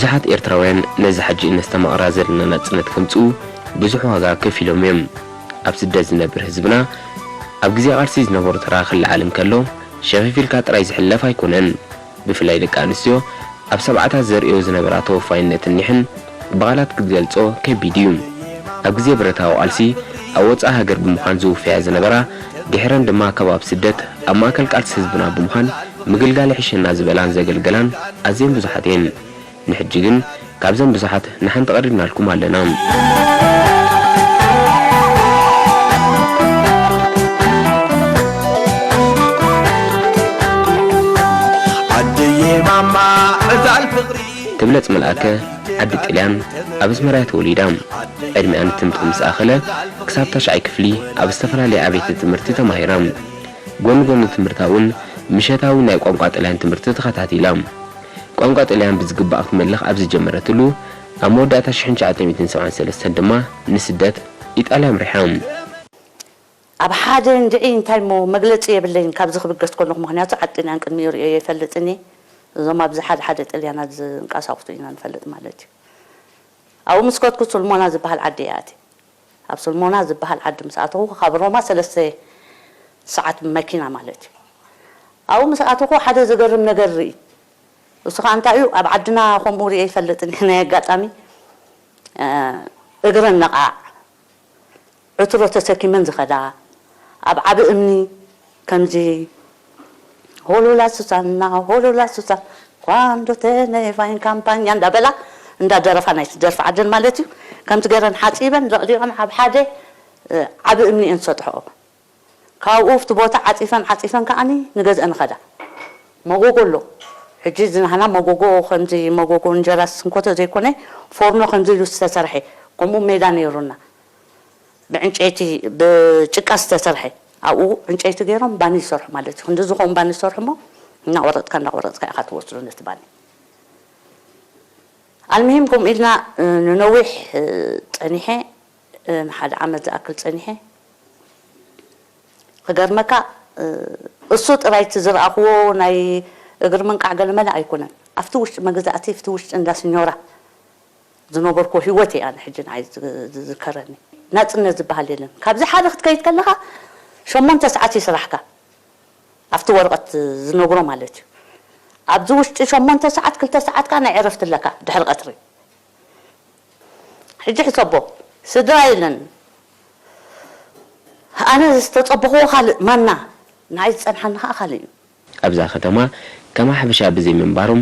ብዙሓት ኤርትራውያን ነዚ ሕጂ እነስተማቕራ ዘለና ናጽነት ከምጽኡ ብዙሕ ዋጋ ከፊሎም እዮም። ኣብ ስደት ዝነብር ህዝብና ኣብ ግዜ ቃልሲ ዝነበሮ ተራ ክለዓል እንከሎ፣ ሸፈፍ ኢልካ ጥራይ ዝሕለፍ ኣይኮነን። ብፍላይ ደቂ ኣንስትዮ ኣብ ሰብዓታት ዘርእዮ ዝነበራ ተወፋይነትን ኒሕን ብቓላት ክትገልጾ ከቢድ እዩ። ኣብ ግዜ ብረታዊ ቃልሲ ኣብ ወጻኢ ሃገር ብምዃን ዝውፈያ ዝነበራ፣ ድሕረን ድማ ካብ ኣብ ስደት ኣብ ማእከል ቃልሲ ህዝብና ብምዃን ምግልጋል ይሕሸና ዝበላን ዘገልገላን ኣዝየን ብዙሓት እየን። ንሕጂ ግን ካብዘን ብዙሓት ንሓንቲ ቀሪብናልኩም ኣለና። ዓደየ ማማ ዕዛል ፍቕሪ። ትብለጽ መልኣከ ዓዲ ጥልያን ኣብ ኣስመራ እያ ተወሊዳ። ዕድሚኣ ንትምህርቲ ምስ ኣኸለ ክሳብ ታሽዓይ ክፍሊ ኣብ ዝተፈላለየ ኣብያተ ትምህርቲ ተማሂራ። ጎኒ ጎኒ ትምህርታ እውን ምሸታዊ ናይ ቋንቋ ጥልያን ትምህርቲ ተኸታቲላ። ቋንቋ ጥልያን ብዝግባእ ክትመልኽ ኣብ ዝጀመረትሉ ኣብ መወዳእታ ሽሕን ትሽዓተ ሚእትን ሰብዓን ሰለስተን ድማ ንስደት ኢጣልያ ኣምሪሓ። ኣብ ሓደ እንድዒ እንታይ እሞ መግለጺ የብለይን፣ ካብዚ ክብገስ ከለኹ፣ ምኽንያቱ ዓዲ ጥልያን ቅድሚኡ ርእዮ ይፈልጥን እየ። እዞም ኣብዚ ሓደ ሓደ ጥልያናት ዝንቀሳቕሱ ኢና ንፈልጥ ማለት እዩ። ኣብኡ ምስ ከድኩ ሱልሞና ዝበሃል ዓዲ እየ ኣትየ። ኣብ ሱልሞና ዝበሃል ዓዲ ምስ ኣተኹ፣ ካብ ሮማ ሰለስተ ሰዓት መኪና ማለት እዩ። ኣብኡ ምስ ኣተኹ ሓደ ዘገርም ነገር ርኢ። እሱ ኸኣ እንታይ እዩ፣ ኣብ ዓድና ከምኡ ርእየ ይፈልጥን እየ። ናይ ኣጋጣሚ፣ እ፣ እግረን ነቓዕ፣ ዕትሮ ተሰኪመን ዝኸዳ፣ ኣብ ዓቢ እምኒ ከምዚ ሆሎላ ሱሳና፣ ሆሎላ ሱሳን፣ ኳንዶ ተነቫይን ካምፓኛ እንዳበላ እንዳደረፋ፣ ናይቲ ደርፊ ዓደን ማለት እዩ። ከምዚ ገይረን ሓጺበን ለቕሊቐን ኣብ ሓደ፣ እ፣ ዓቢ እምኒ እየን ዝሰጥሕኦ። ካብኡ ኣብቲ ቦታ ዓጺፈን ዓጺፈን ከኣኒ ንገዝአን ኸዳ። መጎጎ ኣሎ። ሕጂ እዚ ናህና መጎጎ፣ ከምዚ መጎጎ እንጀራ ስንኮቶ ዘይኮነ፣ ፎርኖ ከምዚ ኢሉ ዝተሰርሐ፣ ከምኡ ሜዳ ነይሩና። ብዕንጨይቲ፣ ብጭቃ ዝተሰርሐ፣ ኣብኡ ዕንጨይቲ ገይሮም ባኒ ይሰርሑ ማለት እዩ። ክንዲ ዝኾን ባኒ ይሰርሑ እሞ፣ እናቆረጥካ፣ እናቆረጥካ ኢኻ ትወስዶ ነቲ ባኒ። ኣልምሂም ከምኡ ኢልና፣ እ፣ ንነዊሕ፣ እ፣ ጸኒሐ፣ እ፣ ንሓደ ዓመት ዝኣክል ጸኒሐ። ክገርመካ፣ እ፣ እሱ ጥራይ እቲ ዝረኣኽዎ ናይ እግሪ ምንቃዕ ገለመለ ኣይኮነን። ኣብቲ ውሽጢ መገዛእቲ፣ ኣብቲ ውሽጢ እንዳ ስኞራ ዝነበርኩ ህይወት እየ ኣነ ሕጂ ንዓይ ዝ-፣ ዝዝከረኒ። ናጽነት ዝበሃል የለን። ካብዚ ሓደ ክትከይድ ከለኻ ሸሞንተ ሰዓት እዩ ስራሕካ። ኣብቲ ወረቐት ዝነግሮ ማለት እዩ። ኣብዚ ውሽጢ ሸሞንተ ሰዓት፣ ክልተ ሰዓት ከኣ ናይ ዕረፍቲ ኣለካ ድሕሪ ቀትሪ። ሕጂ ሕሰቦ፣ ስድራ የለን። ኣነ ዝተጸበኽዎ ካልእ ማና፣ ንዓይ ዝጸንሓኒ ከኣ ካልእ እዩ። ኣብዛ ከተማ ከም ሓበሻ ብዘይ ምንባሮም፣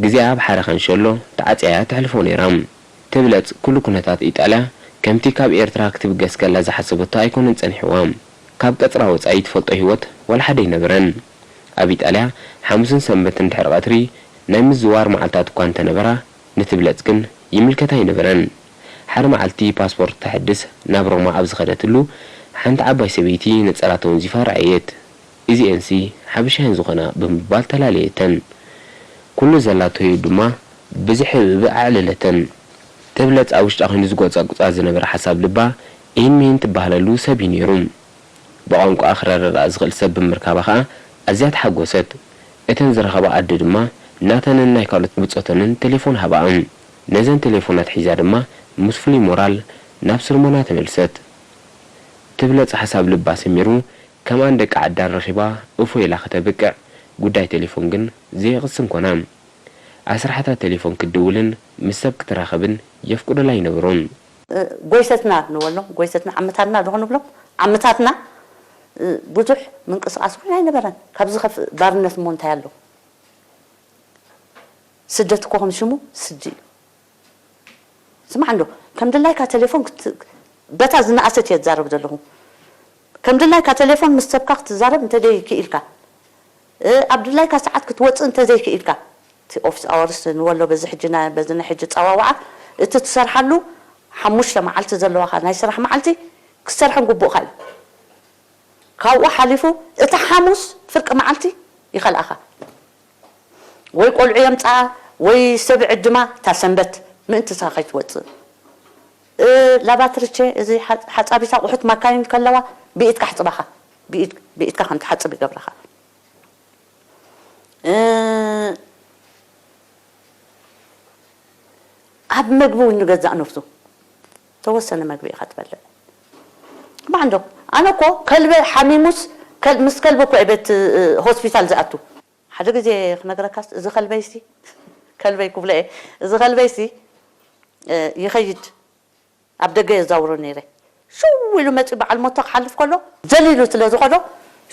ግዜኣ ኣብ ሓደ ካንሸሎ ተዓጽያ እያ ተሕልፎ ነይራ። ትብለጽ፣ ኩሉ ኩነታት ኢጣልያ ከምቲ ካብ ኤርትራ ክትብገስ ከላ ዝሓሰበቶ ኣይኮነን ጸኒሕዋ። ካብ ቀጽራ ወጻኢ ትፈልጦ ህይወት ዋላ ሓደ ኣይነበረን። ኣብ ኢጣልያ ሓሙስን ሰንበትን ድሕሪ ቀትሪ ናይ ምዝዋር መዓልታት እኳ እንተነበራ፣ ንትብለጽ ግን ይምልከታ ኣይነበረን። ሓደ መዓልቲ ፓስፖርት ተሐድስ ናብ ሮማ ኣብ ዝኸደትሉ፣ ሓንቲ ዓባይ ሰበይቲ ነጸላ ተወንዚፋ ረኣየት። እዚኤንሲ ሓበሻ እየን ዝኾና ብምባል ተላለየተን። ኩሉ ዘላቶ ህይወት ድማ ብዝሕብእብእ ኣዕለለተን። ትብለጽ ኣብ ውሽጣ ኾይኑ ዝጎጻጉጻ ዝነበረ ሓሳብ ልባ ኢሂን ምሂን ትበሃለሉ ሰብ እዩ ነይሩ። ብቋንቋኣ ክረዳዳእ ዝኽእል ሰብ ብምርካባ ኸኣ ኣዝያ ተሓጎሰት። እተን ዝረኸባ ኣደ ድማ ናተንን ናይ ካልኦት ብጾተንን ቴሌፎን ሃባኣ። ነዘን ቴሌፎናት ሒዛ ድማ ምስ ፍሉይ ሞራል ናብ ስልሞና ተመልሰት። ትብለጽ ሓሳብ ልባ ሰሚሩ ከምኣን ደቂ ዓዳን ረኺባ እፎይ ኢላ ከተብቅዕ፣ ጉዳይ ቴሌፎን ግን ዘየቕስን ኮነ። ኣስራሕታ ቴሌፎን ክትድውልን ምስ ሰብ ክትራኸብን የፍቅዱላ ኣይነበሩን። እ፣ ጎይተትና ንበሎም፣ ጎይተትና ዓምታትና ዶ ክንብሎም? ዓምታትና፣ እ፣ ብዙሕ ምንቅስቓስ እውን ኣይነበረን። ካብ ዝኸፍእ ባርነት እሞ እንታይ ኣሎ? ስደት እኮ ከም ሽሙ ስዲ እዩ። ስማዕ እንዶ፣ ከም ድላይካ ቴሌፎን ክት-፣ በታ ዝነኣሰት እየ ዝዛረብ ዘለኹ። ከም ድላይካ ቴሌፎን ምስ ሰብካ ክትዛረብ እንተ ዘይክኢልካ፣ እ፣ ኣብ ድላይካ ሰዓት ክትወጽእ እንተ ዘይክኢልካ፣ እቲ ኦፊስ ኣወርስ ንበሎ በዚ ሕጂ ና-፣ በዚ ናይ ሕጂ ጸዋውዓ፣ እቲ ትሰርሓሉ ሓሙሽተ መዓልቲ ዘለዋኻ ናይ ስራሕ መዓልቲ ክትሰርሐን ግቡእካ እዩ። ካብኡ ሓሊፉ እቲ ሓሙስ ፍርቂ መዓልቲ ይኸልኣኻ። ወይ ቆልዑ የምጽኣ፣ ወይ ሰብ ይዕድማ፣ እታ ሰንበት ምእንቲ ንስኻ ከይትወጽእ። እ፣ ላባትሪቼ፣ እዚ ሓ-፣ ሓጻቢት ኣቑሑት ማካይን ከለዋ ብኢድካ ኣሕጽባኻ። ብኢድ-፣ ብኢድካ ከም ትሓጽብ ይገብረኻ። እ፣ ኣብ መግቢ እውን ንገዛእ ነፍሱ ተወሰነ መግቢ ኢኻ ትበልዕ። ባዕንዶ ኣነ እኮ ከልበ ሓሚሙስ ከል- ምስ ከልበ እኮ እየ ቤት እ፣ ሆስፒታል ዝኣቱ። ሓደ ግዜ ክነግረካስ እዚ ከልበይሲ ከልበይ ክብሎ እየ። እዚ ከልበይሲ እ፣ ይኸይድ ኣብ ደገ የዛውሮ ነይረ። ሽው ኢሉ መፂኡ በዓል ሞቶ ክሓልፍ ከሎ ዘሊሉ ስለ ዝኸዶ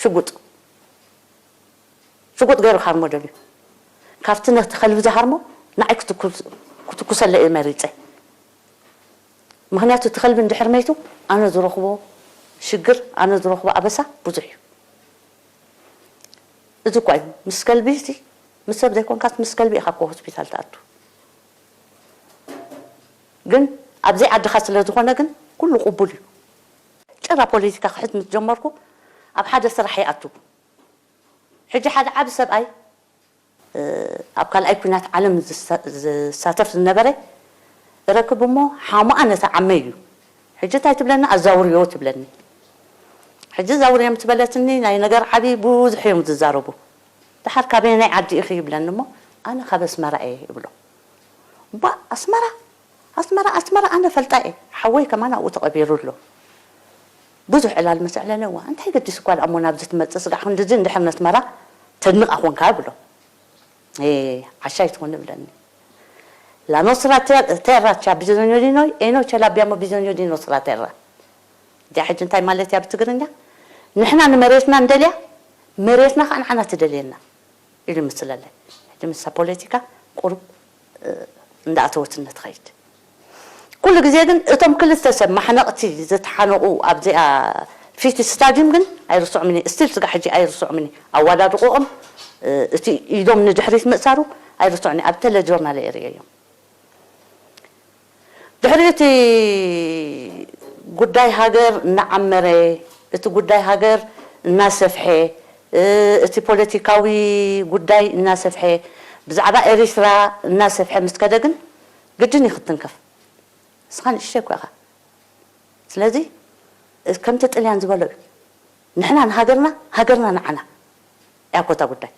ሽጉጥ ሽጉጥ ገይሩ ክሃርሞ ደልዩ። ካብቲ ነቲ ከልቢ ዝሃርሞ ንዓይ ክትኩስ- ክትኩሰለ እየ መሪፀ። ምኽንያቱ እቲ ከልቢ እንድሕር መይቱ ኣነ ዝረኽቦ ሽግር ኣነ ዝረኽቦ ኣበሳ ብዙሕ እዩ። እዚ እኳ እዩ ምስ ከልቢ ሲ ምስ ሰብ ዘይኮንካስ ምስ ከልቢ ኢኻ እኮ ሆስፒታል ትኣቱ። ግን ኣብዘይ ዓድኻ ስለ ዝኾነ ግን ኩሉ ቅቡል እዩ። ጭራ ፖለቲካ ክሕዝ ምስ ጀመርኩ ኣብ ሓደ ስራሕ ይኣቱ። ሕጂ ሓደ ዓቢ ሰብኣይ ኣብ ካልኣይ ኲናት ዓለም ዝሳተፍ ዝነበረ እረክብ እሞ ሓሙኣ ነቲ ዓመይ እዩ። ሕጂ እንታይ ትብለኒ? ኣዛውርዮ ትብለኒ። ሕጂ ዛውርዮ ምስ በለትኒ ናይ ነገር ዓቢ ብዙሕ እዮም ዝዛረቡ። ደሓር ካበየናይ ዓዲ ኢኺ ይብለኒ እሞ ኣነ ካብ ኣስመራ እየ ይብሎ። እባ ኣስመራ ኣስመራ ኣስመራ ኣነ ፈልጣ እየ። ሓወይ ከማን ኣብኡ ተቐቢሩ ኣሎ። ብዙሕ ዕላል ምስ ኣዕለለ እዋ እንታይ ገዲሱ እኳ ደኣ እሞ ናብዚ ትመጽእ ስጋዕ ክንድዚ እንድሕር ነስመራ ተድንቓ ኮንካ ይብሎ። ዓሻ ኣይትኹን ይብለኒ። La nostra terra ci ha bisogno di noi e noi ce l'abbiamo bisogno di nostra terra. እዚኣ ሕጂ እንታይ ማለት እያ ብትግርኛ? ንሕና ንመሬትና ንደልያ፣ መሬትና ከዓ ንዓና ትደልየና ኢሉ ይምስለለይ። ሕጂ ምስታ ፖለቲካ ቁሩብ እንዳኣተወትኒ ትኸይድ። ኩሉ ግዜ ግን እቶም ክልተ ሰብ ማሕነቕቲ ዝተሓነቑ ኣብዚኣ ፊቲ ስታድዩም ግን ኣይርስዖምን እየ። ስቲል ስጋ ሕጂ ኣይርስዖምን እየ። ኣዋዳድቆኦም እቲ ኢዶም ንድሕሪት ምእሳሩ ኣይርስዖን እየ። ኣብ ተለ ጆርናል እየ ርእየዮም። ድሕሪ እቲ ጉዳይ ሃገር እናዓመረ እቲ ጉዳይ ሃገር እናሰፍሐ እቲ ፖለቲካዊ ጉዳይ እናሰፍሐ ብዛዕባ ኤሪትራ እናሰፍሐ ምስ ከደ ግን ግድን እዩ ክትንከፍ። ንስኻ ንእሽተይ እኮ ኢኻ። ስለዚ ከምቲ ጥልያን ዝበሎ እዩ። ንሕና ንሃገርና፣ ሃገርና ንዓና። እያ እኮ እታ ጉዳይ።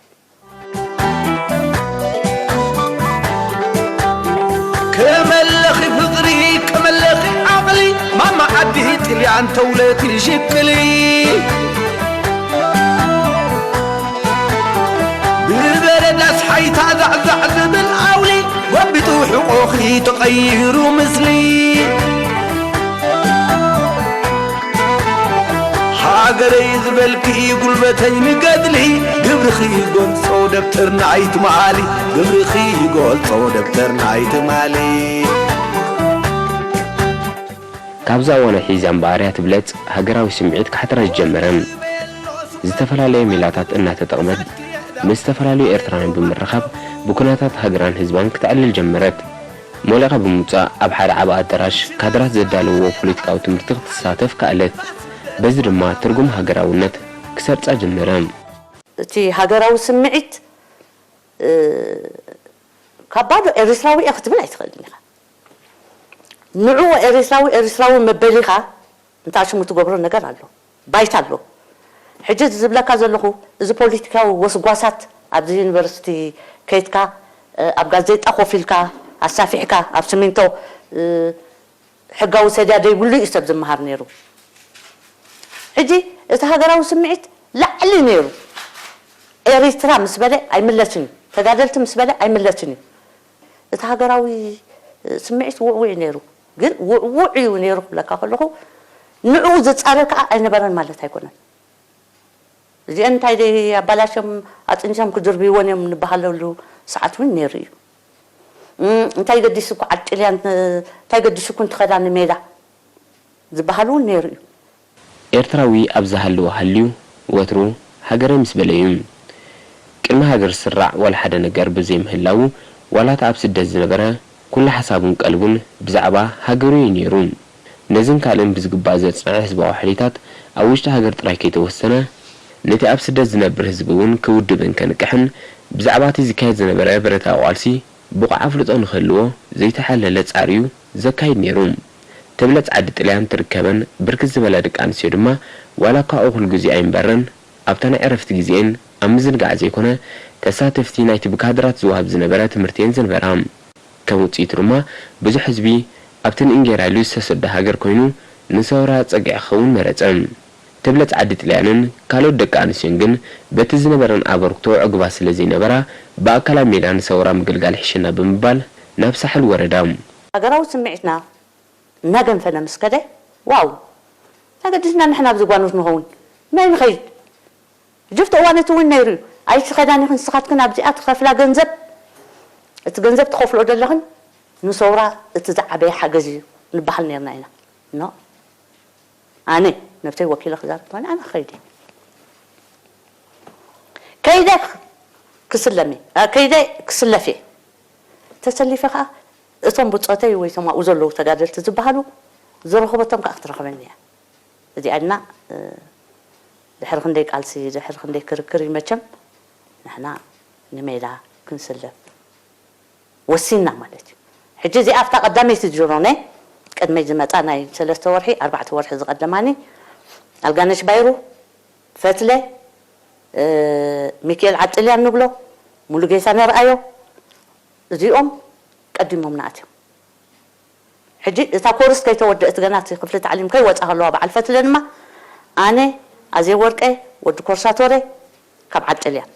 ከመለኺ ፍቕሪ ከመለኺ ዓቕሊ ማማ ዓዲ ጥልያን ተውለቲ ሽቅሊ ብበረዳስ ሓይታ ዛዕዛዕ ዝብል ኣውሊ ወቢጡ ሕቆኺ ተቐይሩ ምስሊ ሃገረይ ዝበልኪ ጉልበተይ ንገድሊ ግብርኺ ይገልጾ ደብተርና ኣይትማሊ ግብርኺ ይገልጾ ደብተርና ኣይትማሊ። ካብዛ እዋን ኣትሒዛ እምበኣር እያ ትብለጽ ሃገራዊ ስምዒት ክሓድራ ዝጀመረ። ዝተፈላለየ ሜላታት እናተጠቕመት ምስ ዝተፈላለዩ ኤርትራውያን ብምርኻብ ብኩነታት ሃገራን ህዝባን ክተዕልል ጀመረት። ሞሊቓ ብምውጻእ ኣብ ሓደ ዓቢ ኣዳራሽ ካድራት ዘዳለውዎ ፖለቲካዊ ትምህርቲ ክትሳተፍ ከኣለት። በዚ ድማ ትርጉም ሃገራውነት ክሰርጻ ጀመረ። እቲ ሃገራዊ ስምዒት ካብ ባዶ ኤርትራዊ እየ ክትብል ኣይትኽእልን ኢኻ። ንዕኡ ኤርትራዊ ኤርትራዊ መበሊኻ እንታ ሽሙ ትገብሮ ነገር ኣሎ፣ ባይታ ኣሎ። ሕጂ እዚ ዝብለካ ዘለኹ እዚ ፖለቲካዊ ጎስጓሳት ኣብዚ ዩኒቨርሲቲ ከይድካ ኣብ ጋዜጣ ኮፍ ኢልካ ኣሳፊሕካ ኣብ ስሚንቶ ሕጋዊ ሰድያ ዘይብሉ እዩ ሰብ ዝመሃር ነይሩ። ሕጂ እቲ ሃገራዊ ስምዒት ላዕሊ ነይሩ። ኤሪትራ ምስ በለ ኣይምለስን እዩ። ተጋደልቲ ምስ በለ ኣይምለስን እዩ። እቲ ሃገራዊ ስምዒት ውዕውዕ እዩ ነይሩ። ግን ውዕውዕ እዩ ነይሩ ክብለካ ከለኹ ንዕኡ ዝጻረር ከዓ ኣይነበረን ማለት ኣይኮነን። እዚአን እንታይ ደይ ኣባላሽም ኣጽንሸም ክድርብይወን እዮም ንበሃለሉ ሰዓት እውን ነይሩ እዩ። እንታይ ገዲስኩ ዓድ ጥልያን እንታይ ገዲስኩ እንትኸዳ ንሜዳ ዝበሃል እውን ነይሩ እዩ። ኤርትራዊ ኣብ ዝሃለወ ሃልዩ ወትሩ ሃገረይ ምስ በለ እዩ። ቅድሚ ሃገር ዝስራዕ ዋላ ሓደ ነገር ብዘይምህላዉ ዋላ እቲ ኣብ ስደት ዝነበረ ኩሉ ሓሳቡን ቀልቡን ብዛዕባ ሃገሩ እዩ ነይሩ። ነዝን ካልእን ብዝግባእ ዘጽንዐ ህዝባዊ ሓይልታት ኣብ ውሽጢ ሃገር ጥራይ ከይተወሰነ፣ ነቲ ኣብ ስደት ዝነብር ህዝቢ እውን ክውድብን ከንቅሕን፣ ብዛዕባ እቲ ዝካየድ ዝነበረ ብረታዊ ቃልሲ ብቑዕ ኣፍልጦ ንክህልዎ ዘይተሓለለ ጻዕሪ እዩ ዘካይድ ነይሩ። ተብለጽ ዓዲ ጥልያን ትርከበን ብርክት ዝበላ ደቂ ኣንስትዮ ድማ ዋላ እኳ እኹል ግዜኣ ኣይምበረን ኣብታ ናይ ዕረፍቲ ግዜኤን ኣብ ምዝንጋዕ ዘይኮነ ተሳተፍቲ ናይቲ ብካድራት ዝወሃብ ዝነበረ ትምህርቲ እየን ዝነበራ። ከም ውጽኢቱ ድማ ብዙሕ ህዝቢ ኣብቲ ንእንጌራ ኢሉ ዝተሰዶ ሃገር ኮይኑ ንሰውራ ጸግዒ ክኸውን መረጸ። ተብለጽ ዓዲ ጥልያንን ካልኦት ደቂ ኣንስትዮን ግን በቲ ዝነበረን ኣበርክቶ ዕጉባት ስለ ዘይነበራ ብኣካል ኣብ ሜዳ ንሰውራ ምግልጋል ይሕሸና ብምባል ናብ ሳሕል ወረዳ። ሃገራዊ ስምዒትና እናገንፈለ ምስ ከደ፣ ዋው፣ እንታይ ገዲስና ንሕና ኣብዚ ጓኖት ንኸውን? ናይ ንኸይድ። ጅፍቲ እዋን እቲ እውን ነይሩ እዩ። ኣይትኸዳን ኢኽን ንስኻትክን ኣብዚኣ ትኸፍላ ገንዘብ፣ እቲ ገንዘብ ትኸፍሎ ዘለኽን ንሰውራ እቲ ዝዓበየ ሓገዝ እዩ ንበሃል ነይርና ኢና። ኖ። ኣነ ነብሰይ ወኪለ ክዛረብ ተኾይነ ኣነ ክኸይድ እየ። ከይደ ክስለም እየ። እ፣ ከይደ ክስለፍ እየ። ተሰሊፈ ኸዓ እቶም ብጾተይ ወይ እቶም ኣብኡ ዘለዉ ተጋደልቲ ዝበሃሉ ዝረኽበቶም ከኣ ክትረኽበኒ እያ። እዚኣ ድማ፣ እ፣ ድሕሪ ክንደይ ቃልሲ፣ ድሕሪ ክንደይ ክርክር እዩ መቸም ንሕና ንሜዳ ክንስለፍ ወሲንና ማለት እዩ። ሕጂ እዚኣ ኣብታ ቀዳመይቲ ጅሮነ ቅድመይ ዝመጻ ናይ ሰለስተ ወርሒ፣ ኣርባዕተ ወርሒ ዝቐደማኒ ኣልጋነሽ ባይሩ፣ ፈትለ፣ እ፣ ሚኪኤል ዓጥልያን ንብሎ፣ ሙሉጌታ ነርኣዮ፣ እዚኦም ቀዲሞምና ኣትዮም። ሕጂ እታ ኮርስ ከይተወደእት ገና እቲ ክፍሊ ታዕሊም ከይወጻ ከለዋ በዓል ፈትለ ድማ ኣነ፣ ኣዜብ ወርቄ፣ ወዲ ኮርሳቶሬ ካብ ዓጥልያን፣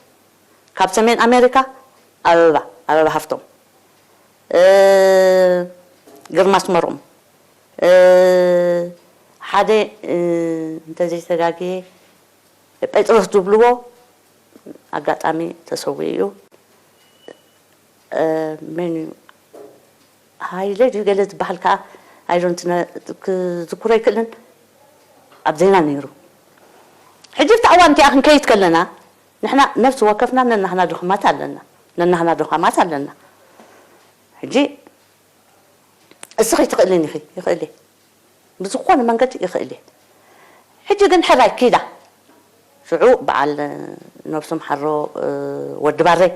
ካብ ሰሜን ኣሜሪካ ኣበባ፣ ኣበባ ሃፍቶም፣ እ፣ ግርማ ኣስመሮም፣ እ፣ ሓደ፣ እ፣ እንተዘይተጋግየ ጴጥሮስ ዝብልዎ ኣጋጣሚ ተሰዊኡ እዩ። እ፣ መን እዩ? ሃይለ ድዩ ገለ ዝበሃል ከኣ፣ I don't know፣ ክዝክሮ ኣይክእልን፣ ኣብ ዜና ነይሩ። ሕጂ ኣብታ እዋን እቲኣ ክንከይድ ከለና፣ ንሕና ነፍሲ ወከፍና ነናህና ድኹማት ኣለና፣ ነናህና ድኻማት ኣለና። ሕጂ እስኺ ትኽእልን ኢኺ፣ ይኽእል እየ። ብዝኾነ መንገዲ ይኽእል እየ። ሕጂ ግን ሕራይ ኪዳ። ሽዑ በዓል ነብሶም ሓሮ፣ እ፣ ወዲ ባረይ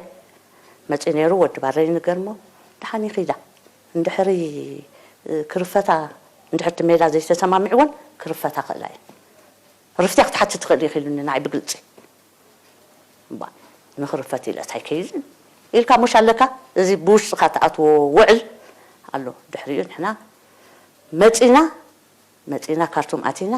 መጺኡ ነይሩ። ወዲ ባረይ ንገርሞ ደሓን ይኺዳ። እንድሕሪ፣ እ፣ ክርፈታ፣ እንድሕር እቲ ሜዳ ዘይተሰማሚዕወን ክርፈታ ክእላ እየን። ርፍትያ ክትሓቲ ትኽእል ኢኺ ኢሉኒ ንዓይ ብግልጺ። እባ፣ ንኽርፈት ኢለስ ኣይከይድን ኢልካ ሙሽ ኣለካ። እዚ ብውሽጥኻ ትኣትዎ ውዕል ኣሎ። ድሕሪኡ ንሕና መጺና፣ መጺና ካርቱም ኣቲና።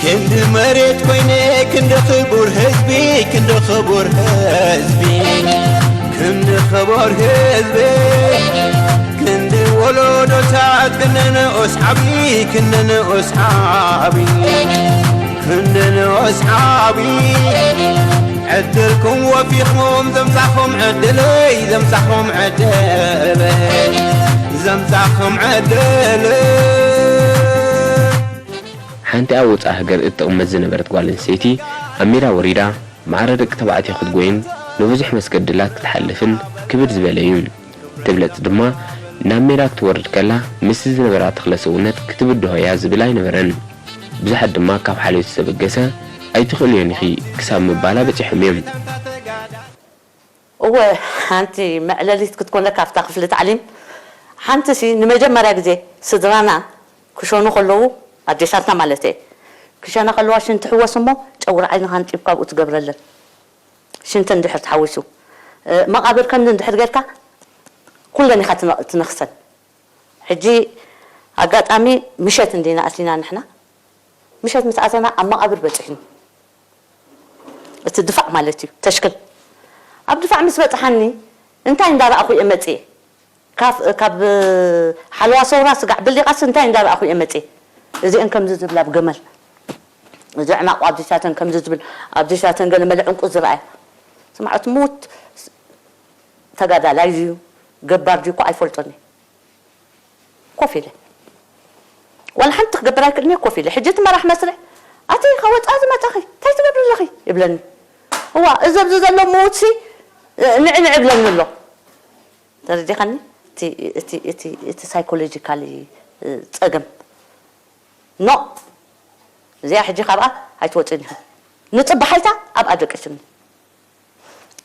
ክንዲ መሬት ኮይነ ክንዲ ክቡር ህዝቢ፣ ክንዲ ክቡር ህዝቢ፣ ክንዲ ክቡር ህዝቢ፣ ክንዲ ወለዶታት ክንዲ ንኡስ ዓቢ፣ ክንዲ ንኡስ ዓቢ፣ ክንዲ ንኡስ ዓቢ። ዕድልኩም ወፊኹም ዘምጻኹም ዕድለይ፣ ዘምጻኹም ዕድለይ፣ ዘምጻኹም ዕድለይ። ሓንቲ ኣብ ወጻኢ ሃገር እትቕመጥ ዝነበረት ጓል ኣንስተይቲ ኣብ ሜዳ ወሪዳ ማዕረ ደቂ ተባዕትዮ ክትጎይን ንብዙሕ መስገድላት ክትሓልፍን ክብድ ዝበለ እዩ። ትብለጽ ድማ ናብ ሜዳ ክትወርድ ከላ ምስቲ ዝነበራ ተኽለ ሰውነት ክትብድሆ እያ ዝብል ኣይነበረን። ብዙሓት ድማ ካብ ሓልዮት ዝተበገሰ ኣይትኽእልዮን ኢኺ ክሳብ ምባላ በጺሖም እዮም። እወ፣ ሓንቲ መዕለሊት ክትኮነካ ኣብታ ክፍሊ ታዕሊም። ሓንቲሲ ንመጀመርያ ግዜ ስድራና ክሸኑ ከለዉ፣ ኣዴታትና ማለት እየ፣ ክሸና ከለዋ ሽንቲ ሕወስ እሞ ጨጉሪ ዓይንኻ ኣንጢብካ ኣብኡ ትገብረለን። ሽንቲ እንድሕር ተሓዊሱ፣ እ፣ መቓብር ከምዚ እንድሕር ጌርካ ኩለን ኢኻ ትነ-፣ ትነኽሰን። ሕጂ ኣጋጣሚ ምሸት እንዲና ኣቲና ንሕና። ምሸት ምስ ኣተና ኣብ መቓብር በጺሕኒ። እቲ ድፋዕ ማለት እዩ፣ ተሽክል። ኣብ ድፋዕ ምስ በጽሓኒ እንታይ እንዳረኣኹ እየ መጽየ? ካብ፣ ካብ ሓለዋ ሰውራ ስጋዕ ብሊቓስ እንታይ እንዳረኣኹ እየ መጽየ? እዚአን ከምዚ ዝብላ ኣብ ገመል። እዚ ዕናቑ ኣብዚታተን ከምዚ ዝብል፣ ኣብዚታተን ገለ መለ ዕንቁ ዝረኣያ። ስማዕ፣ እቲ ምዉት ተጋዳላይ ድዩ ገባር ድዩ እኮ ኣይፈልጦን እየ። ኮፍ ኢለ። ዋላ ሓንቲ ክገብር ኣይክእልን እየ፣ ኮፍ ኢለ። ሕጂ እቲ መራሕ መስርዕ፣ "ኣቲ ካብ ወጻኢ ዝመጻኺ፣ እንታይ ትገብሪ ኣለኺ?" ይብለኒ። እዋ፣ እዚ ኣብዚ ዘሎ ምዉትሲ፣ ንዕንዕ ይብለኒ ኣሎ። ተረዲኻኒ? እቲ፣ እቲ፣ እቲ፣ እቲ ሳይኮሎጂካሊ፣ እ፣ ጸገም። ኖ። እዚኣ ሕጂ ካብኣ ኣይትወጽእን ኢኺ። ንጽባሓይታ ኣብኣ ደቂስኒ።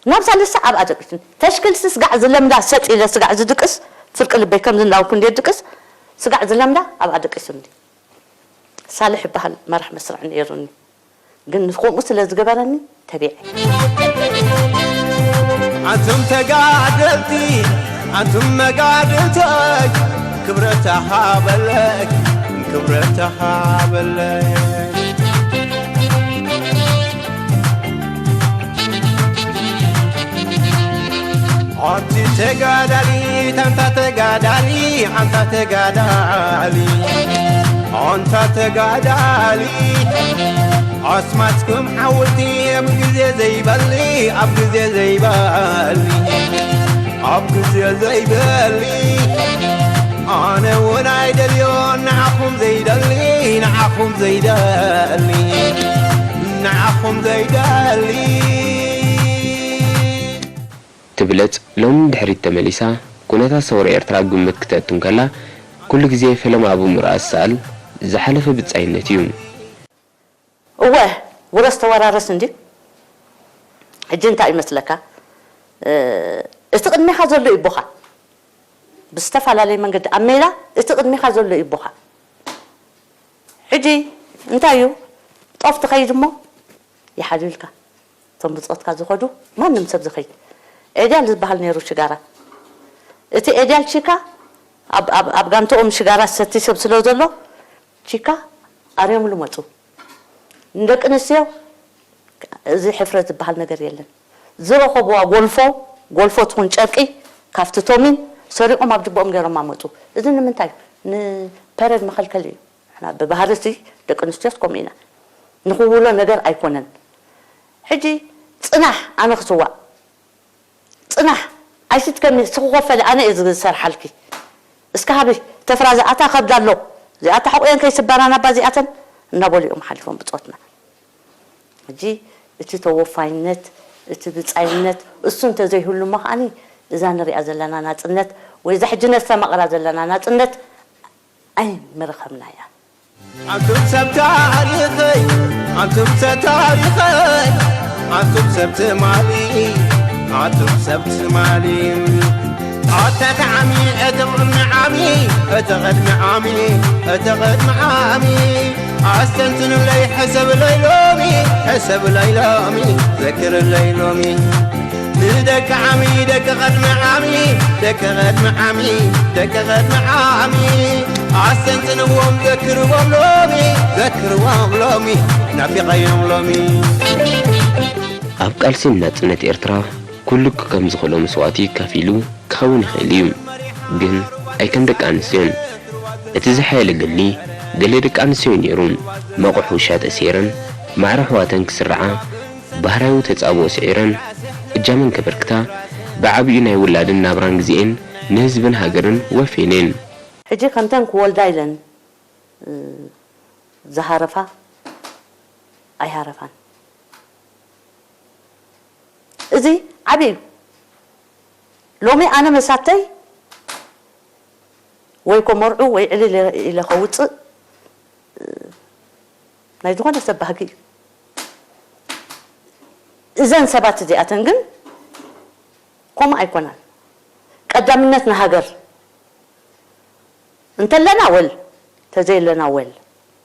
ናብ ሳልሳ ኣብኣ ደቂሱኒ። ተሽክልሲ ስጋዕ ዝለምዳ ሰጥ ኢለ ስጋዕ ዝድቅስ፣ ፍርቂ ልበይ ከምዚ እንዳበልኩ እንድየ ድቅስ፣ ስጋዕ ዝለምዳ ኣብኣ ደቂሱኒ። ሳልሕ ይበሃል መራሕ መስርዕ ነይሩኒ። ግን ከምኡ ስለ ዝገበረኒ ተቢዐ። ኣንቱም ተጋደልቲ፣ ኣንቱም መጋድልቶይ፣ ክብረት ተሃበለይ፣ ክብረት ተሃበለይ። ኣንቲ ተጋዳሊት፣ ኣንታ ተጋዳሊ፣ ኣንታ ተጋዳሊ፣ ኣንታ ተጋዳሊ፣ ኣስማትኩም ሓወልቲ ኣብ ግዜ ዘይበሊ፣ ኣብ ግዜ ዘይበሊ፣ ኣብ ግዜ ዘይበሊ፣ ኣነ እውን ኣይደልዮን ንዓኹም ዘይደሊ፣ ንዓኹም ዘይደሊ፣ ንዓኹም ዘይደሊ። ትብለጽ ሎሚ ንድሕሪት ተመሊሳ ኩነታት ሰውራ ኤርትራ ኣብ ግምት ክተእቱ እንከላ፣ ኩሉ ግዜ ፈለማ ኣብ ኣእምሮኣ ዝሰኣል ዝሓለፈ ብጻይነት እዩ። እወ ውረስ ተወራረስ እንድዩ። ሕጂ እንታይ ይመስለካ? እቲ ቅድሜኻ ዘሎ ይቦኻ ብዝተፈላለየ መንገዲ ኣብ ሜዳ እቲ ቅድሜኻ ዘሎ ይቦኻ። ሕጂ እንታይ እዩ ጦፍ ትኸይድ እሞ ይሓልዩልካ። እቶም ብጾትካ ዝኸዱ ማንም ሰብ ዝኸይድ ኤድያል ዝበሃል ነይሩ ሽጋራ። እቲ ኤድያል ቺካ ኣብ- ኣብ- ኣብ ጋንትኦም ሽጋራ ዝሰቲ ሰብ ስለ ዘሎ ቺካ ኣርዮምሉ መጹ። ንደቂ ኣንስትዮ እዚ ሕፍረት ዝበሃል ነገር የለን። ዝረኸብዋ ጎልፎ ጎልፎ ትኹን ጨርቂ ካብቲ ቶሚን ሰሪቖም ኣብ ጅቦኦም ገይሮማ መጹ። እዚ ንምንታይ እዩ? ንፐረድ መኸልከሊ እዩ። ንሕና ብባህሪ ሲ ደቂ ኣንስትዮስ ከምኡ ኢና። ንኽውሎ ነገር ኣይኮነን። ሕጂ ጽናሕ ኣነ ክስዋእ ጽናሕ ኣይስትከኒ ስኺ ኮፈሊ ኣነ እየ ዝሰርሓልኪ እስከ ሃቢ ተፍራ ዝኣታ ከብዳ ኣሎ ዝኣታ ሕቑየን ከይስበራ ናባ እዚኣተን እናበሉ እዮም ሓሊፎም ብጾትና ሕጂ እቲ ተወፋይነት እቲ ብጻይነት እሱ እንተዘይህሉ እሞ ከዓኒ እዛ ንሪኣ ዘለና ናጽነት ወይ እዛ ሕጂ ነስተማቕራ ዘለና ናጽነት ኣይምረኸብናያ። ኣንቱም ሰብ ታሪኸይ ኣንቱም ሰብ ታሪኸይ ኣንቱም ሰብ ትማሊ ኣንቱም ሰብ ትማሊ ኣታ እቲ ዓሚ እቲ ቅድሚ ዓሚ እቲ ቅድሚ ዓሚ እቲ ቅድሚ ዓሚ ኣስተንትኑለይ ሕሰብለይ ሎሚ ሕሰብለይ ሎሚ ዘክርለይ ሎሚ ንደቂ ዓሚ ደቂ ቐድሚ ዓሚ ደቂ ቐድሚ ዓሚ ደቂ ቐድሚ ዓሚ ኣስተንትንዎም ዘክርዎም ሎሚ ዘክርዎም ሎሚ ናፊቐዮም ሎሚ። ኣብ ቃልሲ ንናጽነት ኤርትራ ኩሉ ከም ዝኽእሎ መስዋእቲ ከፊሉ ክኸውን ይኽእል እዩ፣ ግን ኣይከም ደቂ ኣንስትዮን። እቲ ዝሓየለ ገድሊ ገለ ደቂ ኣንስትዮ'ዩ ነይሩ። መቑሕ ውሻ ተእሲረን ማዕረ ኣሕዋተን ክስርዓ ባህራዊ ተጻብኦ ስዒረን እጃመን ከበርክታ ብዓቢኡ ናይ ውላድን ናብራን ግዜኤን ንህዝብን ሃገርን ወፍየን እየን። ሕጂ ከምተን ክወልዳ ኢለን ዝሃረፋ ኣይሃረፋን። እዚ ዓቢ እዩ። ሎሚ ኣነ መሳተይ ወይ ኮመርዑ ወይ ዕልል ኢለ ከውፅእ ናይ ዝኾነ ሰብ ባህጊ እዩ። እዘን ሰባት እዚኣተን ግን ከምኡ ኣይኮናን። ቀዳምነት ንሃገር እንተለና ወል ተዘየለና ወል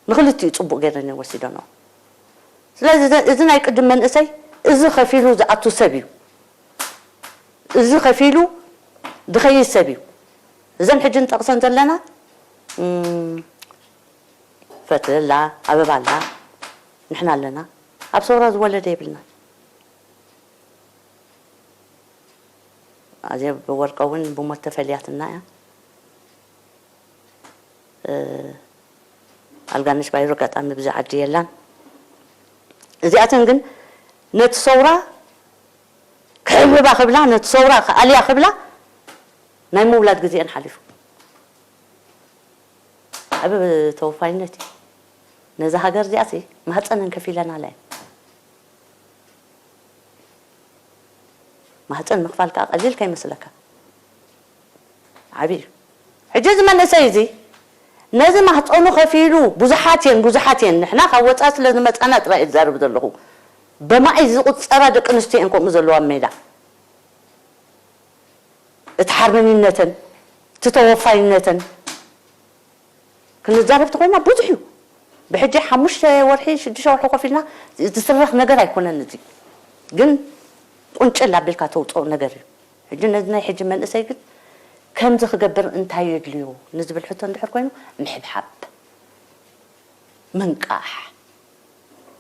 ንክልቲኡ ፅቡቅ ገይረን እየን ወሲደንኦ። ስለዚ እዚ ናይ ቅድም መንእሰይ እዚ ከፊሉ ዝኣቱ ሰብ እዩ። እዚ ከፊሉ ዝኸይድ ሰብ እዩ። እዘን ሕጂ ንጠቕሰን ዘለና ፈትሊ ኣላ፣ ኣበባ ኣላ፣ ንሕና ኣለና። ኣብ ሰውራ ዝወለደ የብልና። ኣዜብ ወርቀ እውን ብሞት ተፈልያትና እያ። ኣልጋነሽ ባይሩ ኣጋጣሚ ብዚ ዓዲ የላን። እዚኣተን ግን ነቲ ሰውራ ክሕብሕባ ክብላ ነቲ ሰውራ ክኣልያ ክብላ ናይ ምውላድ ግዜአን ሓሊፉ። ዓቢ ተወፋይነት እዩ። ነዛ ሃገር እዚኣሲ ማህፀነን ከፊለናላ እየን። ማህፀን ምኽፋል ከዓ ቀሊል ከይመስለካ ዓብዪ እዩ። ሕጂ እዚ መንእሰይ እዚ ነዚ ማህፀኑ ከፊሉ ብዙሓት እየን ብዙሓት እየን ንሕና ካብ ወፃኢ ስለ ዝመፃና ጥራይ እየ ዝዛረብ ዘለኹ። በማይ ዝቁፀራ ደቂ ኣንስትዮ እየን ከምኡ ዘለዋ ኣብ ሜዳ እቲ ሓርበኝነተን፣ እቲ ተወፋይነተን ክንዛረብ ተኾይና ብዙሕ እዩ። ብሕጂ ሓሙሽተ ወርሒ፣ ሽዱሽተ ወርሒ ኮፍ ኢልና ዝስረኽ ነገር ኣይኮነን። እዚ ግን ቁንጭል ኣቢልካ ተውፅኦ ነገር እዩ። ሕጂ ነዚ ናይ ሕጂ መንእሰይ ግን ከምዚ ክገብር እንታይ የድልዮ ንዝብል ሕቶ እንድሕር ኮይኑ፣ ምሕብሓብ፣ ምንቃሕ፣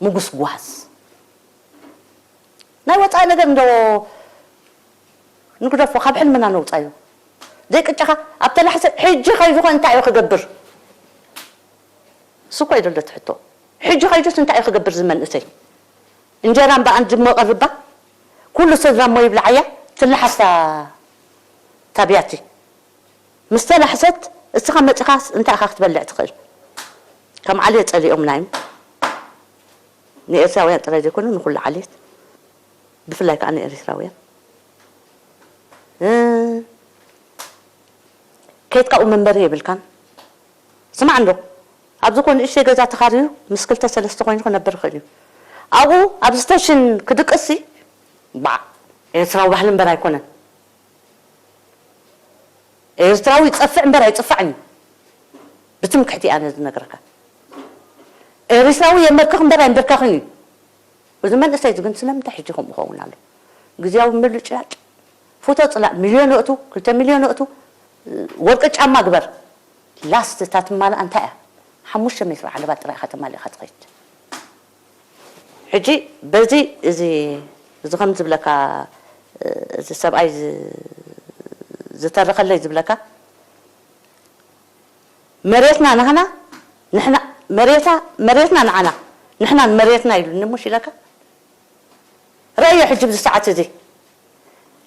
ምጉስጓስ። ናይ ወፃኢ ነገር እንዶ ንግደፎ፣ ካብ ሕልምና ነውፃዮ። ዘይቅጨኻ ኣብ ተላሕሰ ሕጂ ከይዱ ኸ እንታይ እዩ ክገብር? እሱ እኮ እዩ ዘሎ እቲ ሕቶ። ሕጂ ከይዱስ እንታይ እዩ ክገብር እዚ መንእሰይ? እንጀራ እምበኣን ድሞ ቀርባ፣ ኩሉ ስድራ እሞ ይብልዓያ፣ ትለሓስታ ታብያቲ። ምስ ተላሕሰት፣ እስኻ መፂኻስ እንታይ ኢኻ ክትበልዕ ትኽእል? ከም ዓሌት ጸሊኦምና እዮም። ንኤርትራውያን ጥራይ ዘይኮነ፣ ንኹሉ ዓሌት፣ ብፍላይ ከኣ ንኤርትራውያን። እ፣ ከይድካ ኣብኡ መንበሪ የብልካን። ስማዕ እንዶ፣ ኣብዚ ኮ ንእሽተይ ገዛ ተኻርዩ ምስ ክልተ ሰለስተ ኮይኑ ክነብር ይኽእል እዩ። ኣብኡ፣ ኣብ ስቴሽን ክድቅስሲ፣ ባዕ፣ ኤርትራዊ ባህሊ እምበር ኣይኮነን። ኤርትራዊ ይጸፍዕ እምበር ኣይጽፋዕን እዩ። ብትምክሕቲ እያ ነዚ ዝነግረካ። ኤርትራዊ የንበርክኽ እምበር ኣይንበርከኽን እዩ። እዚ መንእሰይ እዚ ግን ስለምንታይ ሕጂ ከምኡ ኸውን ኣሎ? ግዜያዊ ምብልጭላጭ። ፎቶ ጽላእ ሚልዮን እእቱ፣ ክልተ ሚልዮን እእቱ፣ ወርቂ ጫማ ግበር። ላስት እታ ትማልኣ እንታይ እያ? ሓሙሽተ ሜትሮ ዓለባ ጥራይ ኢኻ ተማሊእካ ትኸይድ። ሕጂ በዚ እዚ፣ እዚ ከም ዝብለካ፣ እዚ ሰብኣይ ዝ-፣ ዝተረኸለይ ዝብለካ፣ መሬትና ናህና፣ ንሕና፣ መሬታ፣ መሬትና ንዓና፣ ንሕና ንመሬትና ኢሉኒ እሞ ሽለካ። ረእዮ ሕጂ ብዚ ሰዓት እዚ።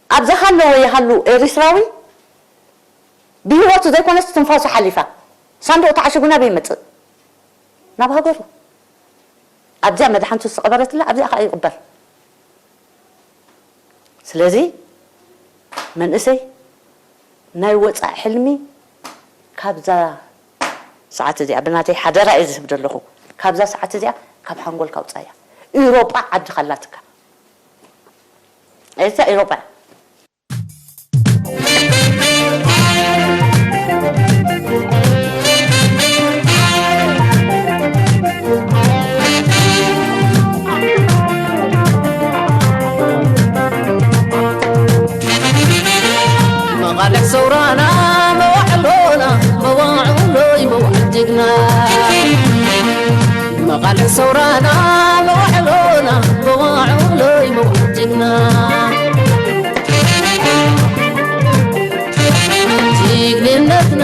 ኣብዚ ሃለወ ይሃሉ ኤሪትራዊ ብህይወቱ ዘይኮነስ ትንፋሱ ሓሊፋ። ሳንዱቕ ተዓሺጉ ናበይ ይመጽእ? ናብ ሃገሩ። ኣብዚኣ መድሓንቱ ዝተቐበረትላ ኣብዚኣ ከኣ ይቕበር። ስለዚ መንእሰይ ናይ ወጻኢ ሕልሚ ካብዛ ሰዓት እዚኣ ብናተይ ሓደራ እየ ዝህብ ዘለኹ። ካብዛ ሰዓት እዚኣ ካብ ሓንጎልካ ኣውጻያ። ኢሮጳ ዓድኻ ኣላትካ። ኤርትራ ኢሮጳ እያ። መቓልሕ ሰውራና መዋዕሎና መዋዕሎይ መዋዕል ጅግና። መቓልሕ ሰውራና መዋዕሎና መዋዕሎይ መዋዕል ጅግና። ጅግንነትና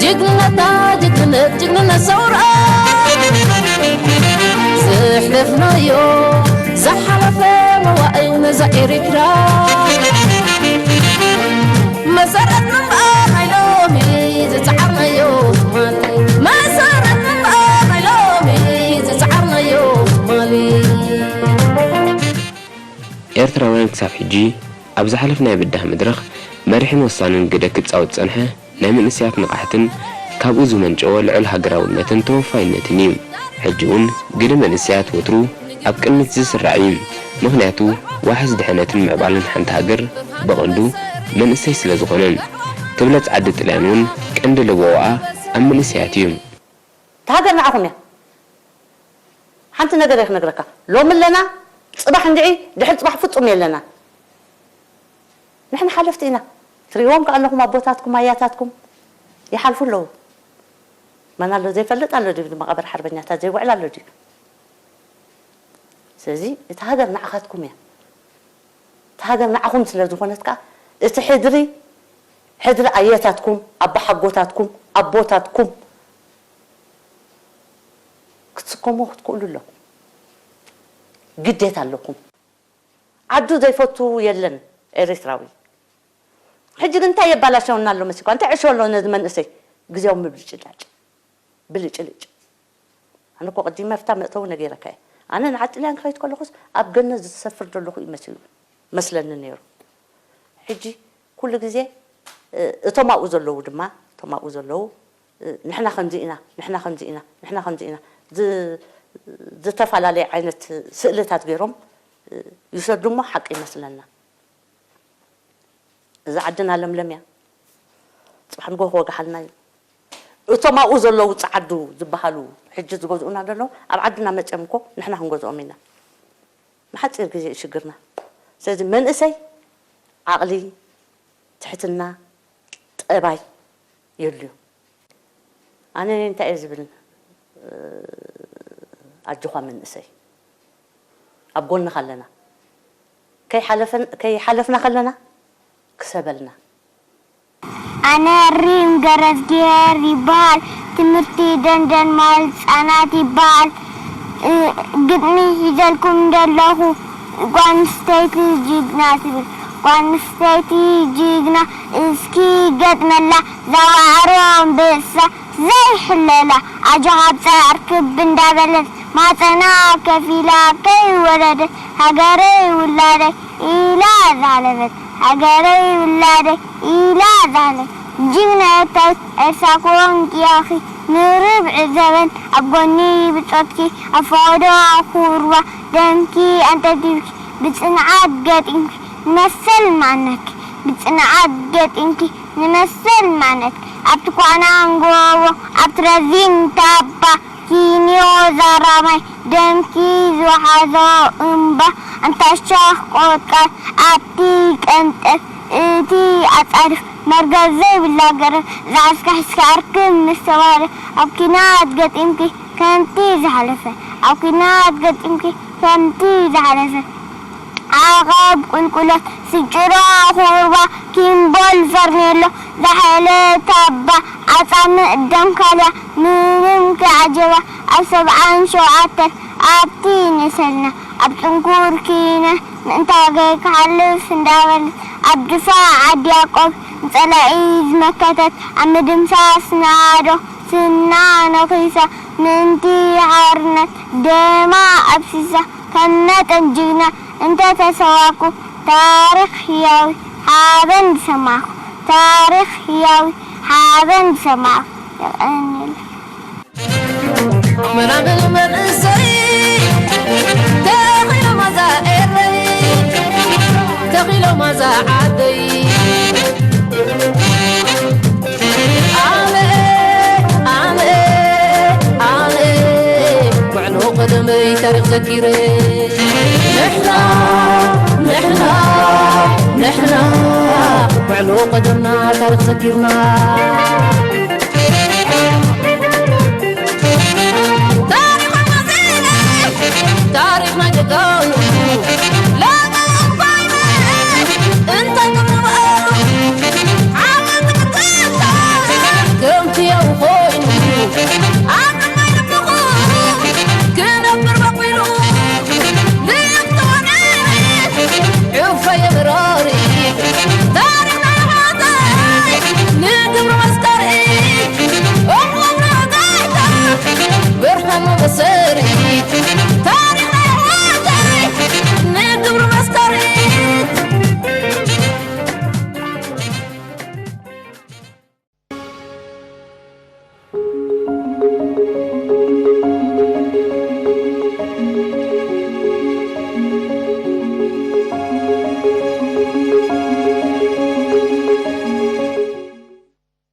ጅግንነታ ጅግንነት ጅግንነት ሰውራ ዘሕለፍናዮ ዝሓለፈ መዋእል ነዛ ኤርትራ መሰረት ምንባር ናይ ሎሚ ዝጸዓርናዮ ትማሊ መሰረት ምንባር ናይ ሎሚ ዝጸዓርናዮ ትማሊ። ኤርትራውያን ክሳብ ሕጂ ኣብ ዝሓለፍናዮ ብዳህ መድረኽ መሪሕን ወሳንን ግደ ክጻወት ዝጸንሐ ናይ መንእሰያት ንቕሓትን ካብኡ ዝመንጨወ ልዑል ሃገራውነትን ተወፋይነትን እዩ። ሕጂ እውን ግደ መንእሰያት ወትሩ ኣብ ቅድሚት ዝስራዕ እዩ። ምኽንያቱ ዋሕስ ድሕነትን ምዕባለን ሓንቲ ሃገር ብቐንዱ መንእሰይ ስለ ዝኾነን። ትብለጽ ዓዲ ጥልያን እውን ቀንዲ ለበዋኣ ኣብ መንእሰያት እዩ። እታ ሃገር ንዓኹም እያ። ሓንቲ ነገር እየ ክነግረካ። ሎሚ ኣለና፣ ጽባሕ እንድዒ፣ ድሕሪ ጽባሕ ፍጹም የለና። ንሕና ሓለፍቲ ኢና። ትርእይዎም ከኣ ኣለኹም ኣቦታትኩም ኣያታትኩም ይሓልፉ ኣለዉ። መን ኣሎ ዘይፈልጥ ኣሎ ድዩ? መቓብር ሓርበኛታት ዘይውዕል ኣሎ ድዩ? ስለዚ እታ ሃገር ንዓኻትኩም እያ። እታ ሃገር ንዓኹም ስለ ዝኾነት ከኣ እቲ ሕድሪ ሕድሪ ኣየታትኩም ኣቦሓጎታትኩም ኣቦታትኩም ክትስከሞ ክትክእሉ ኣለኩም። ግዴታ ኣለኩም። ዓዱ ዘይፈቱ የለን ኤሪትራዊ። ሕጂ ግን እንታይ የባላሸወና ኣሎ መሲልኳ? እንታይ ዕሾ ኣሎ ነዚ መንእሰይ? ግዜያዊ ምብልጭላጭ ብልጭልጭ። ኣነ እኮ ቅዲመ ኣብታ መእተዊ ነጊረካ እየ። ኣነ ንዓዲ ጥልያን ክኸይድ ከለኹስ ኣብ ገነት ዝሰፍር ዘለኹ እዩ መሲሉ መስለኒ ነይሩ። ሕጂ ኩሉ ግዜ እቶም ኣብኡ ዘለዉ ድማ እቶም ኣብኡ ዘለዉ ንሕና ከምዚ ኢና ንሕና ከምዚ ኢና ንሕና ከምዚ ኢና ዝ- ዝተፈላለየ ዓይነት ስእልታት ገይሮም ይሰዱ እሞ ሓቂ ይመስለና። እዛ ዓድና ለምለም እያ። ጽባሕ ንግሆ ክወግሓልና እዩ። እቶም ኣብኡ ዘለዉ ጸዓዱ ዝበሃሉ ሕጂ ዝገዝኡና ዘለዉ ኣብ ዓድና መጺኦም እኮ ንሕና ክንገዝኦም ኢና። ንሓጺር ግዜ እዩ ሽግርና። ስለዚ መንእሰይ ዓቕሊ፣ ትሕትና፣ ጠባይ የድልዮ። ኣነ እንታይ እየ ዝብል ኣጆኻ መንእሰይ ኣብ ጎንኻ ኣለና። ከይሓለፈን- ከይሓለፍና ከለና ክሰበልና። ኣነ ሪም ገረዝጊሄር ይበሃል። ትምህርቲ ደንደን መዋእለ ህጻናት ይበሃል። ግጥሚ ሒዘልኩም ዘለኹ ጓል ኣንስተይቲ ጅግና ትብል። ጓል ኣንስተይቲ ጅግና እስኪ ገጥመላ ዛዋዕሮ ኣንበሳ ዘይሕለላ ኣጆኻ ኣብፀ ኣርክብ እንዳበለት ማፀና ከፊላ ከይወለደት ሃገረይ ውላደይ ኢላ ዝሃለፈት ሃገረይ ውላደይ ኢላ ዝሃለፈት ጅግና ኤርትራዊት ኤርትራ ኮንኪ ኢኺ ንርብዒ ዘበን ኣብ ጎኒ ብጾትኪ ኣብ ፈቐዶ ኩርባ ደምኪ ኣንጠብጢብኪ ብጽንዓት ገጢምኪ ንመሰል ማንነትኪ ብጽንዓት ገጢምኪ ንመሰል ማንነትኪ ኣብቲ ኳዕናን ጎቦ ኣብቲ ረዚን ታባ ኪንዮ ዛራማይ ደምኪ ዝወሓዞ እምባ ኣንታ ሻኽ ቆጥቃጥ ኣብቲ ቀንጠብ እቲ ኣጻድፍ መርገጽ ዘይብላ ገረብ ዝሓዝካ ሒዝካ ኣርክብ ምስ ተባህለ ኣብ ኲናት ገጢምኪ ከምቲ ዝሓለፈ ኣብ ኲናት ገጢምኪ ከምቲ ዝሓለፈ ዓቐብ ቁልቁለት ስንጭሮ ኩርባ ኪምቦል ፈርኔሎ ዛሕለ ታባ ዓጻምእ ደንካልያ ምንም ከይዓጀባ ኣብ ሰብዓን ሸውዓተን ኣብቲ ንሰልና ኣብ ጽንኩር ኪነ ምእንታገይ ክሓልፍ እንዳበለት ኣብ ድፋዕ ዓዲ ያቆብ ንጸላኢ ዝመከተት ኣብ ምድምሳስ ናዶ ስና ነኺሳ ምእንቲ ሓርነት ደማ ኣፍሲሳ ከም መጠን ጅግና እንተ ተሰዋእኩ ታሪኽ ህያዊ ሓበን ዝሰማዕኩ ታሪኽ ህያዊ ሓበን ዝሰማዕኩ የቐንየለይ። መናምን መንእሰይ ተኺሎ ማዛ ኤረይ ተኺሎ ማዛ ዓደይ ኣነ ኣነ ኣነ ውዕሎ ቀደመይ ታሪኽ ዘኪረ ንሕና ንሕና ንሕና ውዕሎ ቀደምና ታሪኽ ዘኪርና ታሪኽና ጀጋኑ ሎሚ እንኳይነ እንተ ቅርበሉ ዓወት ምክታ ከምቲ የው ኮይኑ ኣብ ማይ ልብኹ ክነብር በቂሉ ልእኽቲ ወገን ዕፈ የብራሪ ታሪኽና ይሓታይ ንግብሩ መስከሪ እኹም ንጋይታ ብርሃን መበሰ